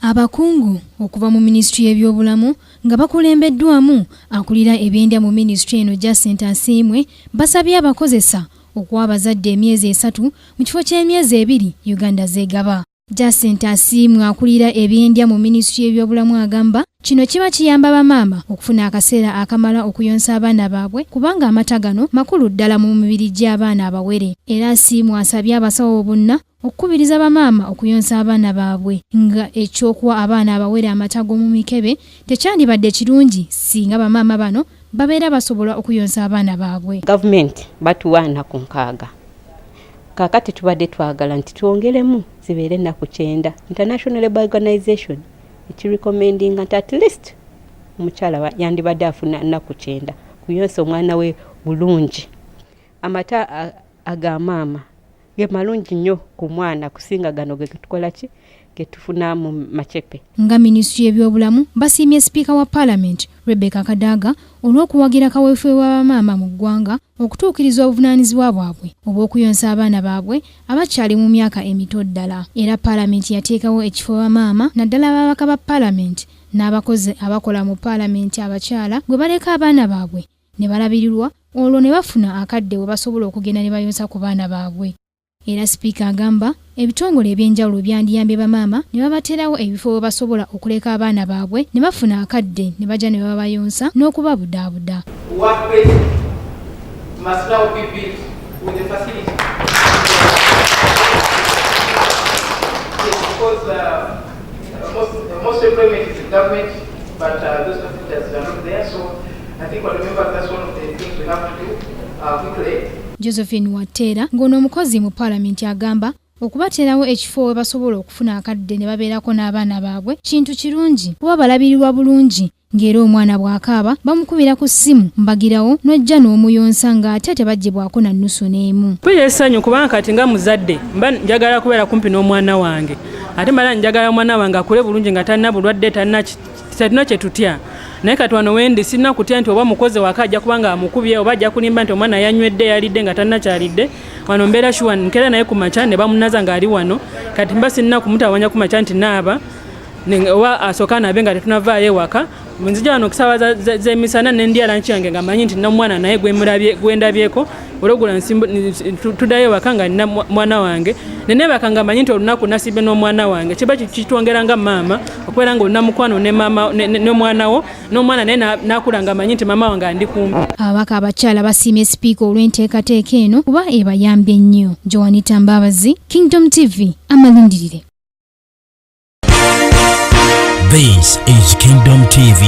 Abakungu okuva mu minisitule y'ebyobulamu nga bakulembeddwamu akulira ebyendya mu minisitule eno Jacinta Asiimwe basabye abakozesa okuwa abazadde emyezi 3 mu kifo ky'emyezi 2 Uganda zeegaba. Jacinta Asiimwe akulira ebyendya mu minisitule y'ebyobulamu agamba kino kiba kiyamba bamaama okufuna akaseera akamala okuyonsa abaana baabwe kubanga amata gano makulu ddala mu mibiri gy'abaana abawere. Era Asiimwe asabye abasawo bonna okukubiriza bamaama okuyonsa abaana baabwe nga ekyokuwa abaana abawere amata g'omu mikebe tekyandibadde kirungi singa bamaama bano babeera basobola okuyonsa abaana baabwe. Gavumenti batuwa nnaku 6. Kaakati tubadde twagala nti twongeremu zibeere ennaku 90. International Labour Organization ekirecommendinga nti at least omukyala yandibadde afuna nnaku 90 kuyonsa omwana we bulungi. Amata aga maama ge malungi nnyo ku mwana kusinga gano ge tukola ki ge tufuna mu macepe. Nga minisitule y'ebyobulamu basiimye sipiika wa paalamenti Rebecca Kadaga olw'okuwagira kaweefube wa bamaama mu ggwanga okutuukiriza obuvunaanyizibwa bwabwe obw'okuyonsa abaana baabwe abakyali mu myaka emito ddala. Era paalamenti yateekawo ekifo bamaama naddala ababaka ba paalamenti n'abakozi abakola mu paalamenti abakyala gwe baleka abaana baabwe ne balabirirwa olwo ne bafuna akadde we basobola okugenda ne bayonsa ku baana baabwe. Era sipiika agamba ebitongole eby'enjawulo byandiyambye bamaama ne babateerawo ebifo we basobola okuleka abaana baabwe ne bafuna akadde ne bajja ne babayonsa n'okubabudaabuda. Josephine Wateera ng'ono omukozi mu paalamenti agamba okubateerawo ekifo we basobola okufuna akadde ne babeerako n'abaana baabwe kintu kirungi kuba balabirirwa bulungi ng'era omwana bw'akaaba bamukubira ku ssimu mbagirawo n'ojja n'omuyonsa ng'ate tebaggyibwako na nnusu n'emu. Mpulira essanyu kubanga kati nga muzadde mba njagala kubeera kumpi n'omwana wange ate mala njagala omwana wange akule bulungi nga talina bulwadde talina kye tutya. Naye kati wano wendi sirina kutya nti oba mukozi waka ajja kuba nga amukubye oba ajja kulimba nti omwana yanywedde yalidde nga talina kyalidde. Wano mbeera sure nkeera naye ku makya ne bamunaza ng'ali wano kati mba sirina kumutawanya ku makya nti naaba oba asooka naabe nga tetunavaayo ewaka. Nzija wano okusaawa z'emisana ne ndya lunch yange nga mmanyi nti n'omwana naye gwendabyeko olwogula tuddayo ewaka nga nina mwana wange ne neebaka nga mmanyi nti olunaku nasiibye n'omwana wange. Kiba kitwongera nga maama okubeera nga olina mukwano ne maama n'omwana wo n'omwana naye n'akula nga mmanyi nti maama wange andi kumpi. Ababaka abakyala basiimye sipiika olw'enteekateeka eno kuba ebayambye nnyo. Joanita Mbabazi, Kingdom TV, amalindirire. This is Kingdom TV.